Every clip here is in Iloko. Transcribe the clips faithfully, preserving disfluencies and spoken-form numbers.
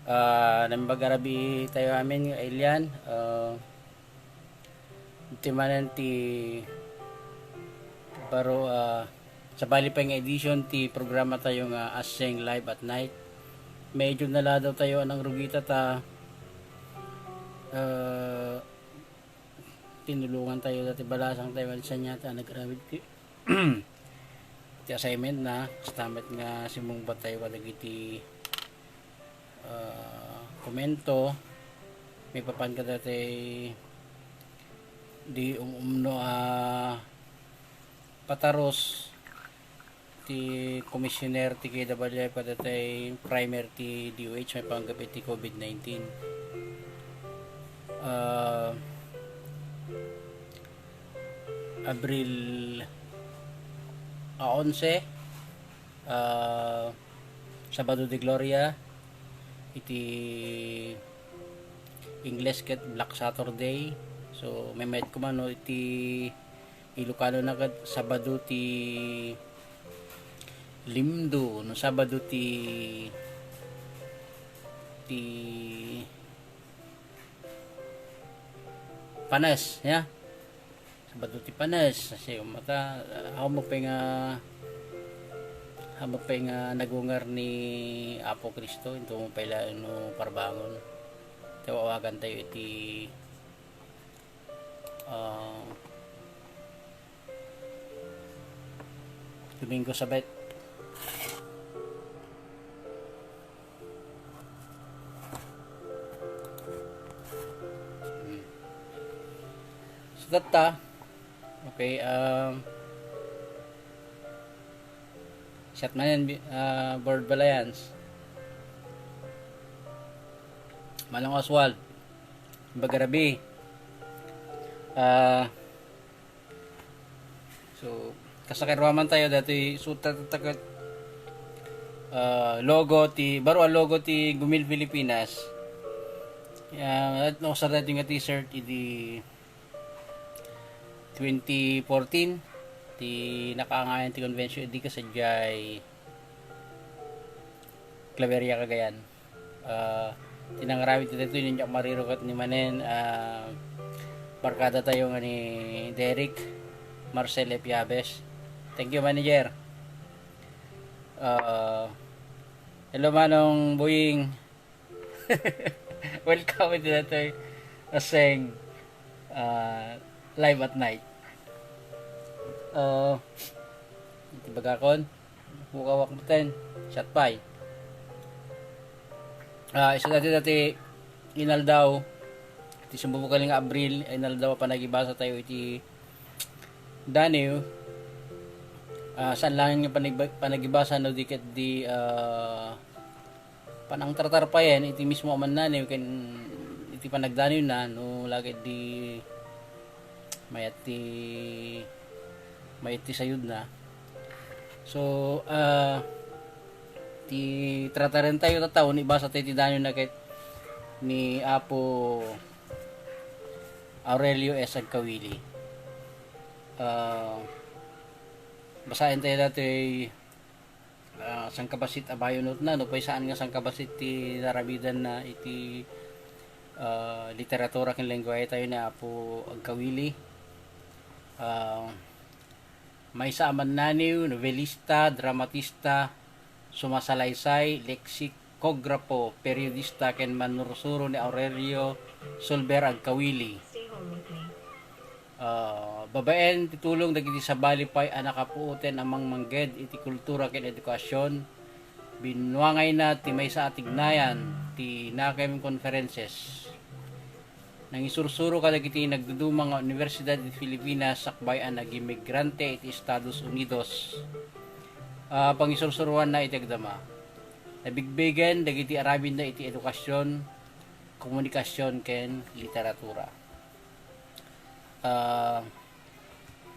Ah, naimbag a rabii tayo amin nga ilian. Ah, iti manen ti baro, ah, sabali pay nga edition ti programa tayo nga Aseng Live at Night. Medyo naladaw tayo anang rugita ta, ah, tinulungan tayo dati balasang tayo nga siya niya ta nag-aramid ti, ti assignment na, kasta met nga simungbat tayo kadagiti, ah, komento, maipapan kadati di um-, umno a pataros ti commissioner ti K W F kadati primer ti D O H maipanggep iti COVID nineteen. Ah, Abril a onse, ah, Sabado de Gloria, iti Ingles ket Black Saturday. So, maymayat koma no iti Ilocano na ket Sabado ti Limdo, no Sabado ti, ti Panes, ya. Sabado ti Panes, kasi mata, amo pay nga, amo pay nga nagungar ni Apo Cristo, into mo pay laeng no parbangon. Ti awagan tayo iti, ah, Domingo Sabet. Hmm. So, tatta, okay, um, siat man yan, bi-, ah, Board Balayans. Manong Oswald, Bagarabi. Ah, So, kasakay ruaman tayo dati, so, ta-, ta-, taket, ah, logo ti, baro a logo ti Gumil Pilipinas. Ah, nausar dati nga t-shirt idi twenty fourteen, ti nakaangayan ti convention idi kasadiay Claveria, Cagayan. Ah, ti nangaramid ti daytoy, ni Jack Mariro ket ni manen, ah, barkada tayo nga ni Derek Marcel Epiabes. Thank you, manager. Ah, hello, Manong Boying. Welcome iti daytoy Aseng, ah, live at night. Ah, iti bagakon, Bukawak mo ten, siat pay. Ah, isu dati, dati inaldaw, iti sumbubukel nga Abril, inaldaw a panagibasa tayo iti Daniel. Ah, saan lang nga panagba-, panagibasa no di ket di, ah, panangtartarpayen iti mismo a mannaniw ken iti panagdaniwna no lagid di mayat ti, mayat ti sayudna. So, ah, ti tratarentayo tatta, ni ibasa tayo ti daniwna ket ni Apo Aurelio S. Agkawili. Ah, basaen tayo datoy ah, sangkabassit a bayonotna, no, pay saan nga sangkabassit ti naramidanna iti, ah, literatura ken lengguahe tayo ni Apo Agkawili. Ah, maysa a mannaniw, novelista, dramatista, sumasalaysay, leksikografo, periodista, ken mannursuro ni Aurelio Solver Agkawili. Ah, babaen ti tulong dagiti sabali pay a nakapuoten a mangmangged iti kultura ken edukasyon, binuangayna ti maysa a tignayan ti NAKEM Conferences. Nangisursuro kadagiti nagduduma nga universidad iti Pilipinas sakbay a nagimigrante iti Estados Unidos. Ah, pangisursuroanna iti agdama. Nabigbigen dagiti aramidna iti edukasyon, komunikasyon, ken literatura. Ah,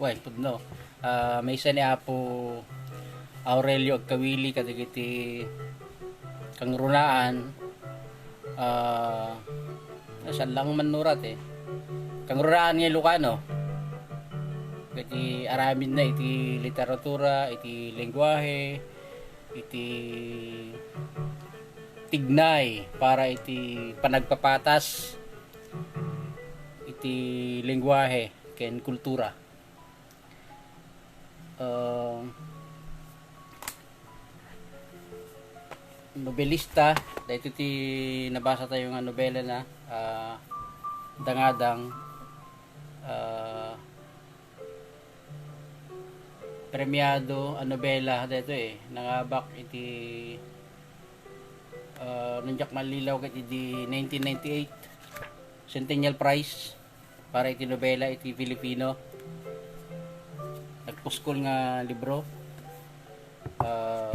well, pudno. Ah, maysa ni Apo Aurelio Agkawili kadagiti kangrunaan, ah, saan lang mannurat eh. Kangrunaan nga Ilocano. Iti aramidna iti literatura, iti lengguahe, iti tignay para iti panagpapatas iti lengguahe ken kultura. Ah, nobelista, daytoy ti nabasa tayo nga nobela na, ah, Dangadang, ah, premiado a nobela daytoy, eh, nangabak iti, ah, no diak mallilaw ket idi nineteen ninety-eight Centennial Prize para iti nobela iti Filipino. Nagpuskol nga libro. Ah,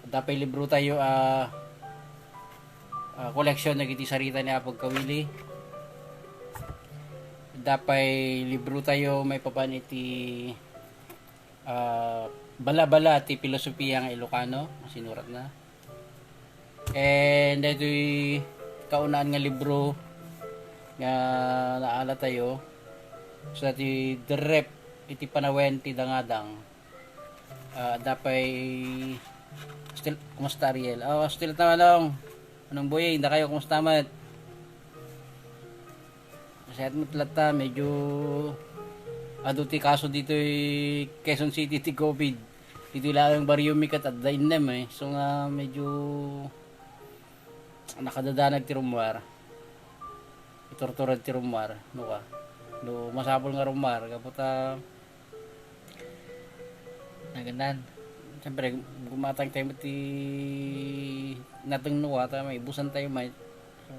adda pay libro tayo, ah, ah, koleksyon dagiti sarita ni Apo Kawili. Adda pay libro tayo maipapan iti, ah, Bala-bala ti Filosofia nga Ilocano, sinurat na. And daytoy kaunaan nga libro nga naala tayo, sa ti The Rep iti Panawen ti Dangadang. Ah, adda pay still, kumusta, Ariel? Oh, still ta, Manong. Manong Boying, dakayo, kumusta met? Siak met latta, medyo adu ti kaso ditoy Quezon City ti COVID. Ditoy laeng barrio mi ket adda innem, eh. So nga medyo nakadadanag ti rummuar. Iturtured ti rummuar, no ka. No masapul nga rummuar, gapu ta nagannan. Siyempre, gumatang tayo ti natengno ta, maibusan tayo, may, so,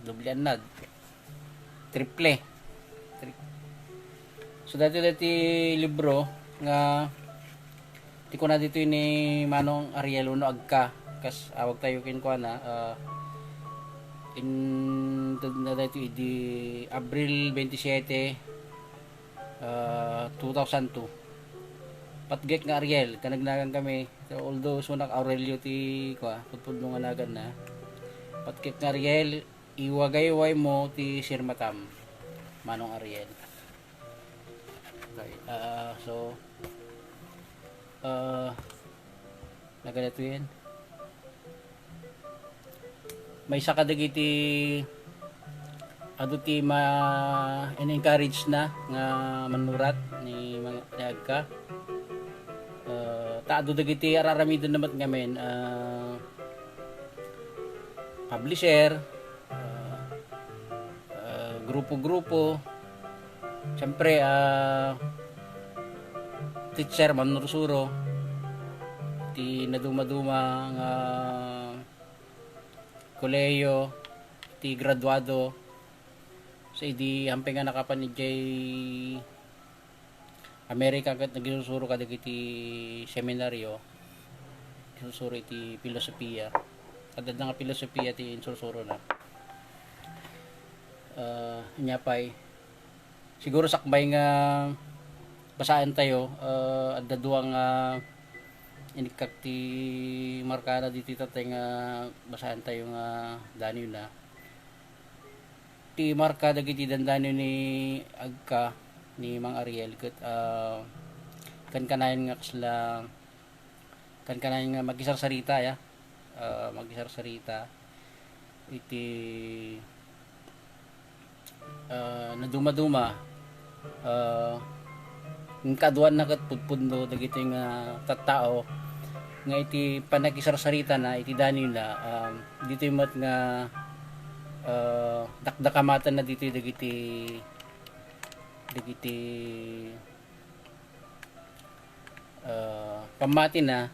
doble annad. Triple. Tri-, so, dati, dati libro nga ti kuna ditoy ni Manong Ariel wenno agka, kas awag tayo kenkuana, ah, in, na daytoy idi Abril twenty-seven, ah, two thousand two. Patgek nga Ariel, kanagnagan kami. So, although sunak Aurelio ti, kua, pudpudno nga naganna. Patgek nga Ariel, iwagaywaymo ti sirmatam, Manong Ariel. Okay, ah, so, ah, nagadato yan. Maysa kadagiti adu ti ma-, in-encourage na nga mannurat ni mga, ni agka. Ah, ta adu dagiti ar-aramidenda met ngamin, ah, publisher, ah, ah, grupo-grupo, siyempre, ah, teacher, mannursuro, ti naduma-duma nga kolehiyo, ti graduado. So, idi hampay nga nakapan idiay Amerika ket nagsursuro kadagiti seminaryo, nagsursuro iti filosofia. Adda nga filosofia ti insursurona. Ah, ania pay, siguro sakbay nga basaen tayo, ah, adda dua nga inikkak ti markana ditoy tatay nga basaen tayo nga daniw na. Ti marka dagiti dandaniw ni agka ni Mang Ariel ket, ah, kankanayon nga kasla, kankanayon nga magisarsarita, ya. Ah, magisarsarita iti, ah, naduma-duma, ah, nga kaaduanna ket pudpudno dagiti nga tattao nga iti panagisarsaritana iti daniwna, um, ditoy met nga, ah, dakdakamatenna ditoy dagiti, dagiti, ah, pammatina,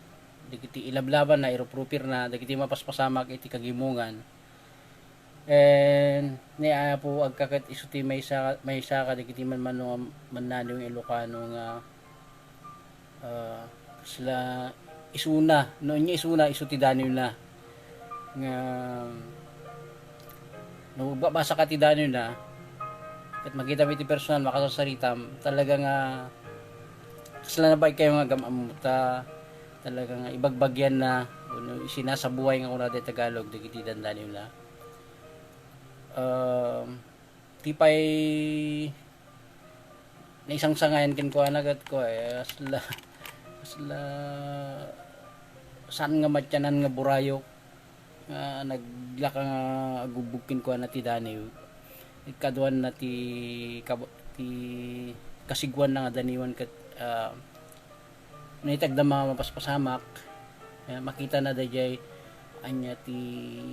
dagiti ilablabanna, iruprupirna, dagiti mapaspasamak iti kagimongan. And ni Apo agka ket isu ti maysa, maysa kadagiti manmano nga mannaniw nga Ilocano nga, ah, kasla isuna, no ania isuna, isu ti daniwna. Nga, no, magbabasa ka ti daniwna, ket makitam iti personal, makasarsaritam, talaga nga, kasla nabaig kayo nga gam-, ammo ta, talaga nga ibagbagyan na, no, sinasabuay nga kuna ti Tagalog, dagiti dandaniwna. Um, ti pay naisangsangayan kenkuana ket kua, eh, asla, asla, saan nga matianan nga burayok nga naglaka nga agubbog kenkuana ti daniw. Kaduanna ti kab-, ti kasiguanna nga daniwen ket, ah, no itagda ma-, mapaspasamak, eh, makitana daydiay ania ti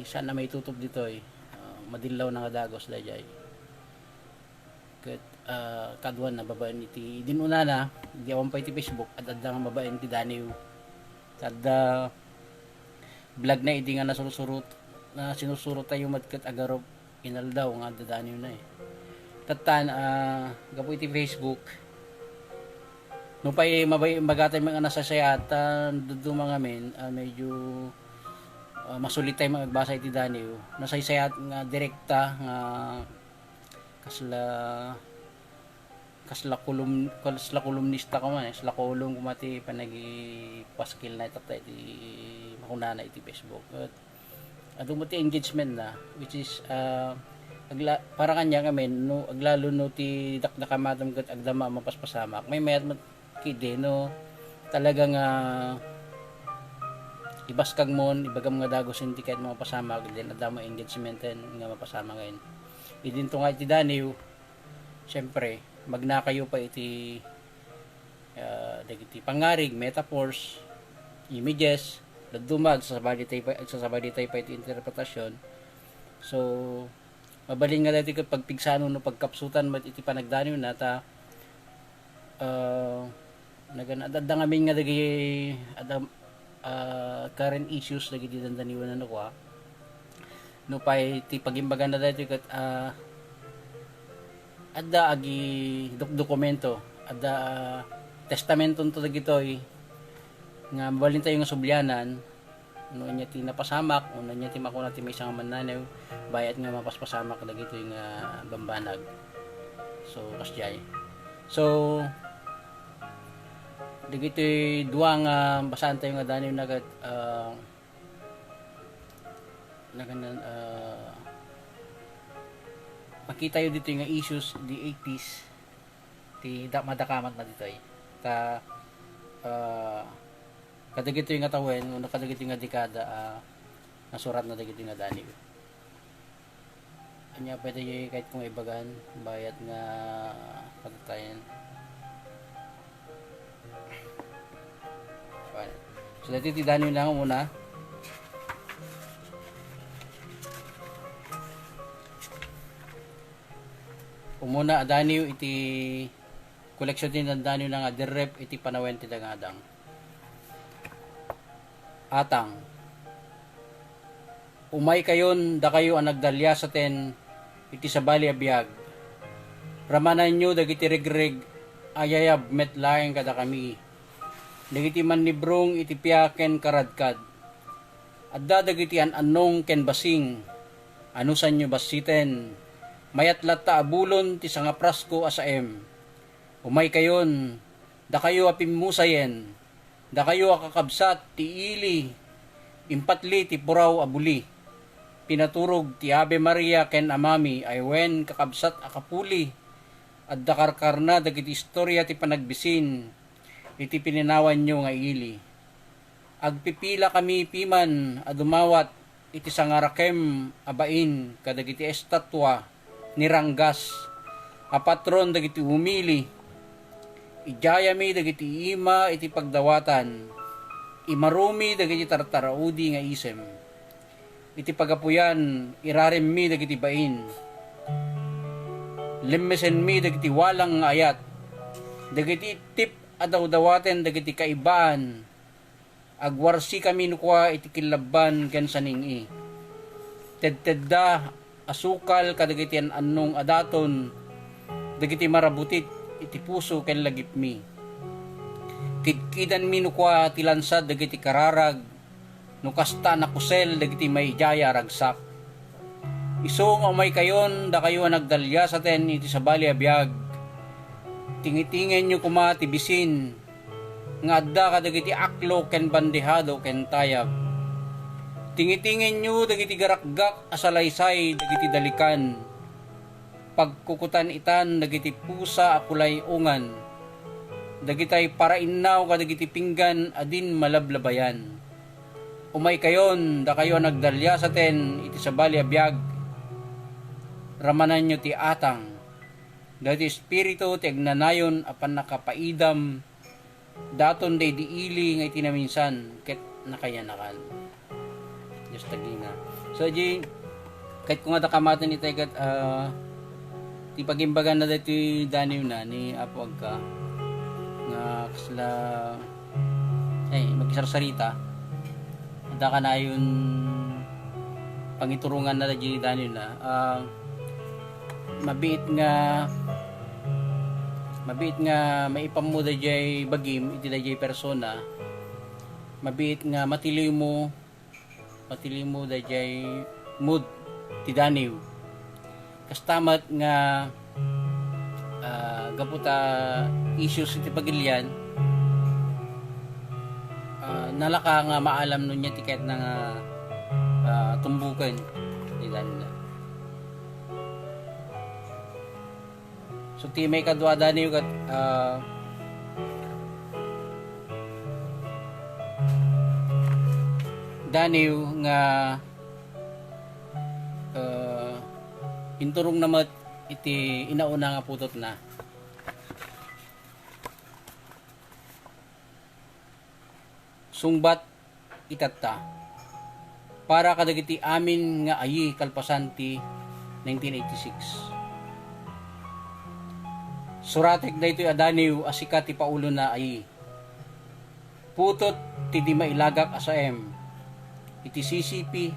saan a maitutup ditoy, ah, madillawna nga dagus daydiay. Ket, ah, kaduanna babaen iti, idin unana, idi awan pay iti Facebook, ad-adda nga babaen ti daniw. Adda vlog na idi nga nasursurot, na sinursurot tayo met ket agarup inaldaw nga adda daniw na eh. Tattan, ah, gapu iti Facebook, no pay mabay-, imbagatayo nga nasaysayaat, ta dadduma ngamin, ah, medyo, ah, masulit tayo nga agbasa iti daniw. Nasaysayaat nga direkta nga kasla, kasla kolum-, kasla kolumnista ka man, eh, kasla kolum koma ti panagipaskil na itatta iti makunana iti Facebook. Ket adu met ti engagement na, which is, ah, agla-, para kaniak ngamin, no, aglalo no ti dakdakamatem ket agdama a mapaspasamak. Maymayat met ketdi no talaga nga ibaskagmon, ibagam nga dagusen ti kayat mo mapasamak, then adda met engagement nga mapasamak ngamin. Idinto nga iti daniw, siyempre, magnakayo pa iti, ah, dagiti pangngarig, metaphors, images, dadduma, agsasabali tayo pa, agsasabali tayo pa iti interpretasyon. So, mabalin nga daytoy ket pagpigsano no pagkapsutan met iti panagdaniw na ta, ah, nagan-, ad-, adda ngamin nga dagiti, adda, ah, current issues dagiti dandaniwen a nakua. No pay ti pagimbagana daytoy ket, ah, adda agi dok-, dokumento, adda, ah, testamentonto dagitoy nga mabalintayo nga sublianan, no ania ti napasamak, no ania ti makuna ti maysa nga mannanaw, bayat nga mapaspasamak dagitoy nga bambanag. So, kasdiay. So, dagitoy dua nga basaantayo nga daniw na ket, ah, naganan, ah, makitayo ditoy nga issues, the eighties, ti da-, madakamat na ditoy. Ta, ah, kadagitoy nga tawen, wenno kadagitoy nga dekada, ah, nasurat na dagitoy nga daniw. Ania pwede kayat kong ibagan, bayat nga patatayen. So, daytoy ti daniw na nga umuna. Umuna a daniw iti koleksion ti dandaniw na nga Dirrep iti Panawen ti Dangadang. Atang. Umaykayon, dakayo a nagdaliasaten iti sabali a biag. Ramananyo dagiti regreg a yayab met laeng kadakami, dagiti mannibrong iti pia ken karadkad. Adda dagiti an-annong ken basing. Anusanyo bassiten. Mayat latta a bulon ti sangaprasko a saem. Umaykayon, dakayo a pimmusayen, dakayo a kakabsat ti ili, impatli ti puraw a buli. Pinaturog ti Ave Maria ken Amami ay wen kakabsat a kapuli. Adda karkarna dagiti istoria ti panagbisin iti pinanawanyo nga ili. Agpipilakami piman a dumawat iti sangarakem a bain kadagiti estatua ni Ranggas a patron dagiti umili. Idiayami dagiti ima iti pagdawatan. Imarumi dagiti tartaraudi nga isem. Iti pagapuyan, irarimmi dagiti bain. Lemmesenmi dagiti walang nga ayat. Dagiti ittip a dawdawaten dagiti kaibaan. Agwarsikami no kua iti killabban ken saning-i. Tedtedda a sukal kadagiti an-annong a daton dagiti marabutit iti puso ken lagipmi. Kidkidanmi no kua ti lansad dagiti kararag no kasta a nakusel dagiti maidiaya a ragsak. Isu nga umaykayon, dakayo a nagdaliasaten iti sabali a biag, tingitingenyo koma ti bisin nga adda kadagiti aklo ken bandehado ken tayab. Tingitingenyo dagiti garakgak a salaysay dagiti dalikan. Pagkukutan-itan dagiti pusa a kulay-ungan, dagitay parainnaw kadagiti pinggan a din malablabayan. Umaykayon, dakayo a nagdaliasaten iti sabali a biag, ramananyo ti atang. Daytoy espiritu ti agnanayon a pannakapaidam, daton daydi ili nga iti naminsan ket nakayanakan. Dios tagina. So, di, ket kung adda kamaten itay ket, ah, ti pagimbagan na daytoy daniw na ni Apo Agka nga kasla, ay, magsarsarita. Adda kanayon pangiturongan na daytoy daniw na. Ah, mabiit nga, mabiit nga maipanmo dayjay bagim iti dayjay persona, mabiit nga matiliwmo, matiliwmo dayjay mood ti daniw. Kasta met nga, ah, gapu ta issues iti pagilian, ah, nalaka nga maalam no nia ti kayatna nga, ah, tumboken ti daniw na. So, ti maikadua daniw ket, ah, daniw nga, ah, inturongna met iti inauna nga putotna. Sungbat itatta. Para kadagiti amin nga ayi kalpasan ti nineteen eighty-six. Suratek daytoy a daniw a sika ti paulona ayi. Putot ti di mailagak a saem iti C C P,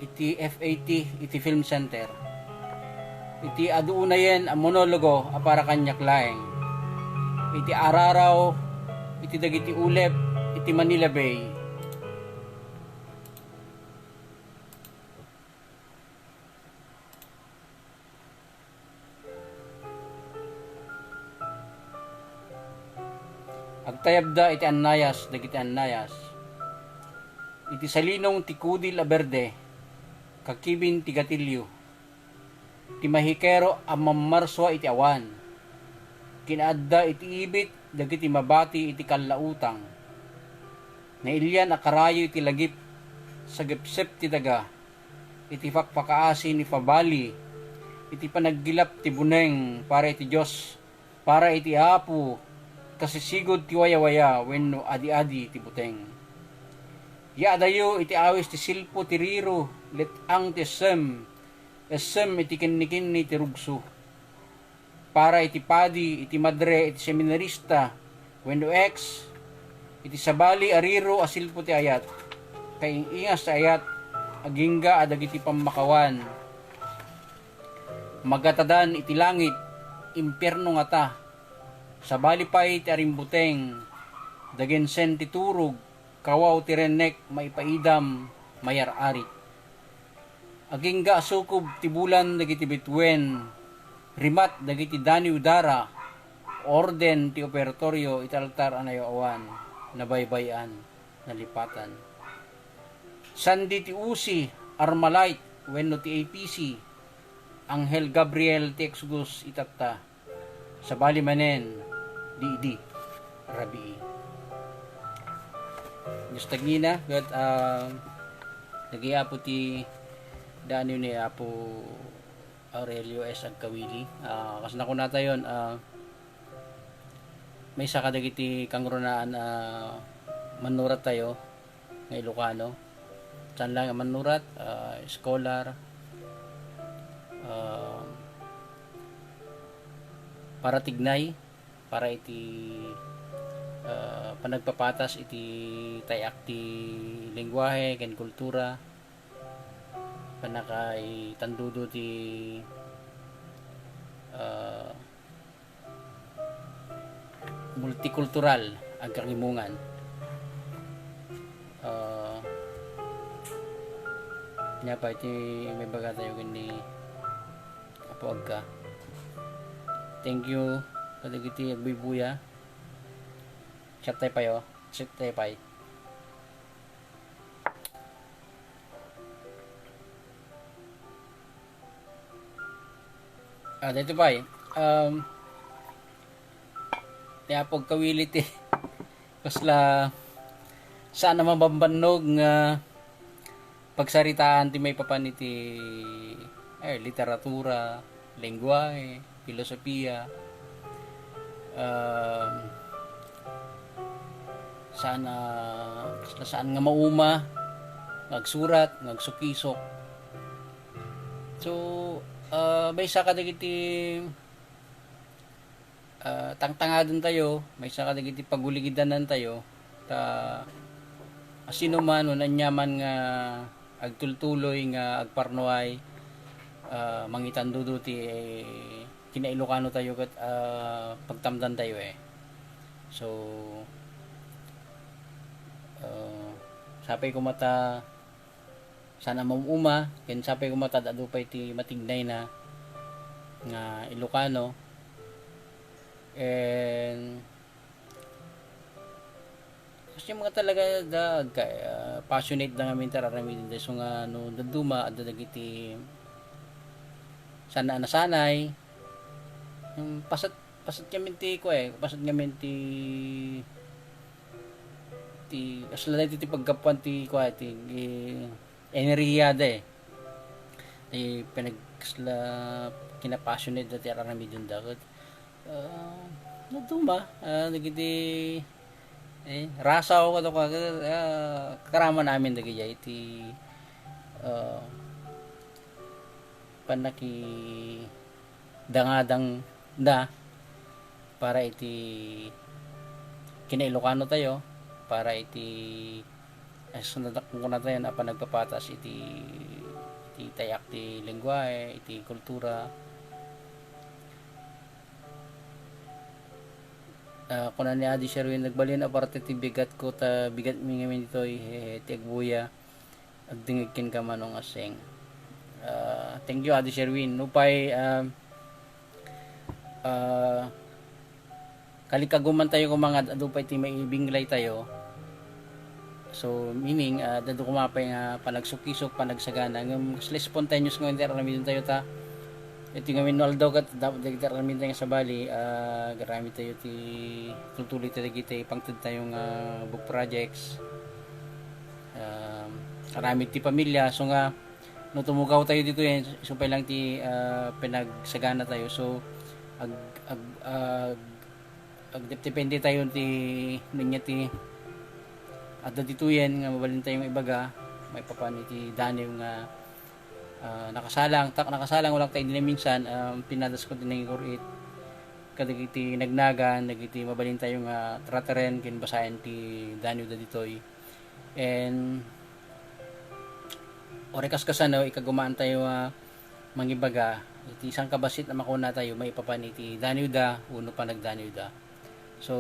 iti F A T, iti Film Center. Iti adu unayen a monologo a para kaniak laeng. Iti araraw iti dagiti ulep iti Manila Bay. Agtayabda iti annayas dagiti annayas. Iti salinong ti kudil a berde, kakibin ti gatilio, ti mahikero a mammarsua iti awan. Kinaadda iti ibit dagiti mabati iti kallautang. Nailian a karayo iti lagip, sagepsep ti daga, iti pakpakaasi ni Fabali, iti panaggilap ti buneng para iti Dios, para iti Apo, kasisigud ti wayawaya wenno adi-adi ti buteng. Yaadayo iti awis ti silpo ti riro, let-ang ti essem, essem iti kinnikinni ti rugso. Para iti padi, iti madre, iti seminarista, wenno ex, iti sabali a riro a silpo ti ayat, kaing-ingas ti ayat, agingga a dagiti pammakawan. Magatadan iti langit, impierno ngata. Sabali pay ti arimbuteng, dagensen ti turog, kawaw ti rennek, maipaidam, mayar-arit. Agingga a sukob ti bulan dagiti bituen, rimat dagiti daniw dara, orden ti operatorio iti altar a nayaw-awan, nabaybay-an, nalipatan. Sandi ti usi, Armalite, wenno ti A P C, Anghel Gabriel ti Exodus itatta. Sabali manen, di idi, rabii. Dios tagina, ket, ah, naging Apo ti daniw ni Apo Aurelio S. Agkawili. Ah, kas nakunatayon, ah, maysa kadagiti kangrunaan a mannurat tayo nga Ilocano. Saan lang a mannurat, ah, scholar, ah, para tignay, para iti, ah, panagpapatas iti tay-ak ti lengguahe ken kultura, pannakaitandudo ti, ah, multikultural, agkakimungan. Ah, nia pay ti maibaga tayo ken ni Apo Agka. Thank you kadagiti agbuybuya. Chat tayo pay, oh. Chat tayo pay. Ah, dito pay. Um, ti Apo Agkawili ti kasla Saan a mabambannog nga pagsaritaan ti maipapan iti, eh, literatura, lengguahe, filosofia. Um, saan a, saan nga mauma nga agsurat, nga agsukisok. So, ah, maysa kadagiti ah, tangtangadentayo, maysa kadagiti paguligidanantayo, ta asinoman wenno aniaman nga agtultuloy nga agparnuay, ah, mangitandudo ti, eh, kinailokanotayo ket, ah, pagtamdantayo, eh. So, ah, sapay koma ta saan a maum-uma, ken sapay koma ta adu pay ti matignayna nga Ilocano. And kasi mga talaga da, agka-, ah, passionate da ngamin ti ar-aramidenda. So nga no dadduma, adda dagiti saan a nasanay. Yung pasat, pasat ngamin ti, kua, eh, pasat ngamin ti, ti, kasla daytoy ti paggapuan ti, kua, ti, eh, enerhiya da, eh. Ti pinag-, kasla kinapassionate da ti ar-aramidenda ket, ah, naduma, ah, dagiti, eh, rasaw, kaduka, ah, karama namin dagiti, ah, pannaki-, dangadangda para iti kinailokano tayo, para iti, ay, sunod, kunkunatayo a panagpapatas iti, iti tayak ti lengguahe, iti kultura. Ah, kuna ni Adi Sherwin, "Nagbalin a parte ti bigatko, ta bigatmi ngamin ditoy, hehe, ti agbuya." Agdingig kenka, Manong Aseng. Ah, thank you, Adi Sherwin. Nupay, ah, ah, kalikaguman tayo kung mga adu pay ti maibinglay tayo. So, meaning, ah, dadu koma pay nga panagsukisok, panagsagana. Ngem, kasla spontaneous nga hindi aramidon tayo ta. Iti ngamin no aldaw ket dapat dagiti aramid tayo nga sabali, ah, aramid tayo ti tultuloy tayo dagiti pangted tayo nga book projects. Um, aramid ti pamilya. So nga, no tumugaw tayo dito yan, isu pay lang ti, ah, pinagsagana tayo. So, ag, ag, ag, agdepdepende tayo ti, nanya ti, adda dito yan nga mabalin tayo nga ibaga, maipapan iti daniw nga, ah, nakasalang, tak nakasalang, wala tayo din minsan, um, pinadas ko din nangigur-it, kadagiti nagnagan, dagiti mabalin tayo nga trataren, kinbasayan ti daniw da ditoy. And, ore kas kasano, ikagumaan tayo nga mangibaga, iti sangkabassit a makuna tayo, maipapan iti daniw da, uno panagdaniw da. So,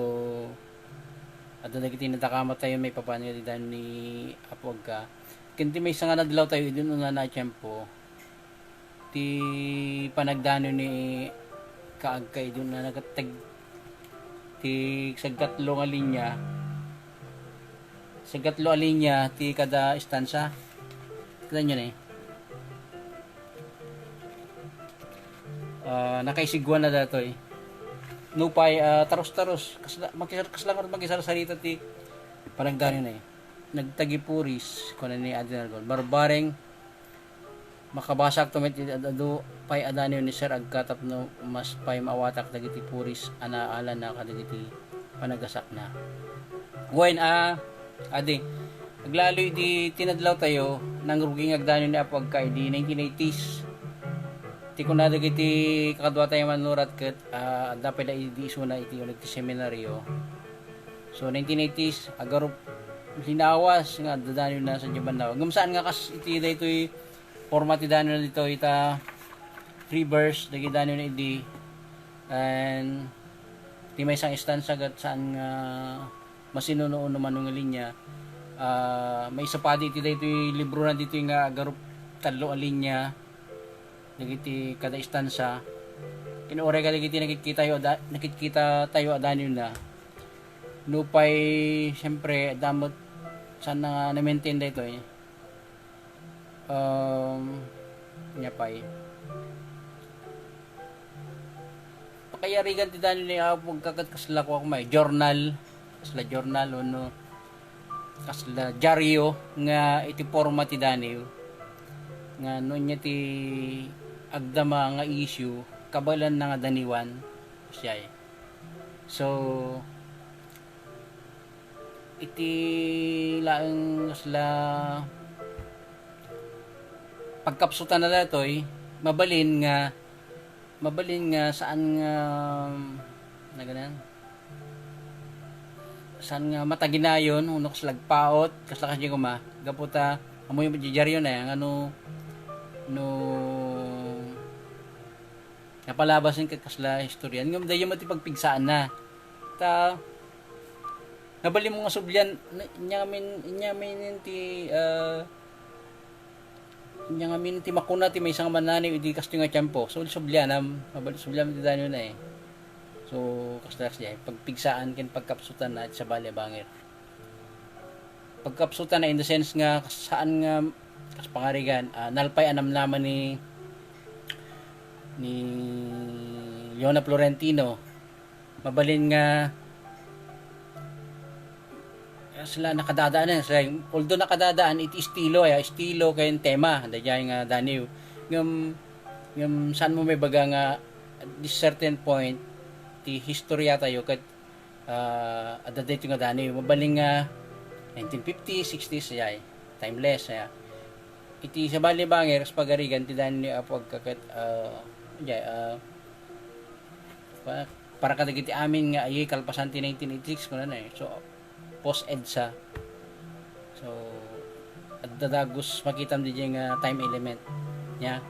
adda dagiti nadakama tayo, maipapan iti daniw ni Apo Agka. Ken ti maysa nga nadlaw tayo, idin una na tiempo, ti panagdaniw ni Kaagka idun na nagatteg ti sagkatlo nga linya. Sagkatlo a linya ti kada estansa. Kita nyo ni. Ah, nakaisiguan na datoy. Nupay, ah, taros-taros. Kasla, makisar-, kasla nga makisar-sarita ti panagdaniw na eh. Nagtagipuris, kuna ni Adi Nargon. Barbareng Makabasakto met iti ad-adu pay a daniw ni Sir Agka tapno mas pay maawatak dagiti puris a naalana kadagiti panagasakna. Wen a, adi, aglalo idi tinadlaw tayo, nangrugi nga agdaniw ni Apo Agka idi nineteen eighties. Ti kuna dagiti kakadua tayo manurat ket, ah, adda pay da idi isuna iti uneg ti seminaryo. So, nineteen eighties, agarup linawas nga adda daniw na sa Jabandaw. Ngem saan nga kas iti daytoy forma ti daniw na ditoy ita reverse dagiti daniw na idi, and ti maysa nga estansa ket saan nga masinuno-uno mano nga linya. Ah, maisapadi iti daytoy libro na ditoy nga agarup tallo a linya dagiti kada estansa. Ken uray kadagiti nakitkita tayo a da-, nakitkita tayo a daniw na. Nupay, siyempre, damot saan na nga na-maintain daytoy. Um, nya pay. Pakayarigan ti daniw ni Apo Agka ket kasla kua koma, eh, journal. Kasla journal, uno. kasla diaryo nga iti porma ti daniw, nga no ania ti agdama nga issue, kabaelanna nga daniwan, siya. So, iti laeng kasla pagkapsutan na datoy, mabalin nga, mabalin nga saan nga, naganan, saan nga mataginayon, uno kasla agpaut, kasla kasdi kuma, gapu ta, amoy diaryo na yan, ano, no, napalabasen ket kasla historian, ngem dayo met ti pagpigsaan na. Ta, nabalin mo nga sublian, na, inya ngamin, inya ngamin ti, ah, inya ngamin ti makuna ti maysa nga mannaniw idi kastoy nga tiempo. So, sublianam, mabal-, sublianam ti daniw na eh. So, kasla kasdi, pagpigsaan ken pagkapsutan na iti sabali a bangir. Pagkapsutan na in the sense nga saan nga kas pangarigan, ah, nalpay a namnama ni, ni Leona Florentino. Mabalin nga, ah, sila nakadadaan, eh, sila, although nakadadaan iti estilo, ya, estilo ken tema, daydiay nga daniw. Ngem, ngem saan mo maibaga nga at this certain point, ti historia tayo ket, ah, adda daytoy nga daniw. Mabalin nga nineteen fifty, sixties, yay. Timeless, ya. Iti sabali a bangir, kas pagarigan, ti daniw ni Apo Agka ket, ah, yay, ah, pa-, para kadagiti amin nga ayoy kalpasan ti nineteen eighty-six, kunana eh. So, post-EDSA. So, adda dagus makitam diay nga time element. Ya.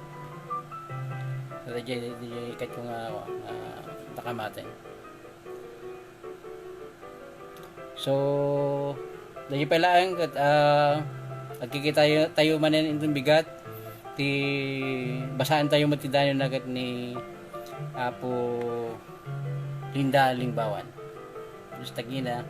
So, diay, diay ket ko nga, nga takamaten. So, dagiti pay laeng ket, ah, agkikitayo tayo manen inton bigat ti basaen tayo met ti daniw na ket ni Apo Linda Lingbawan. Basta gina,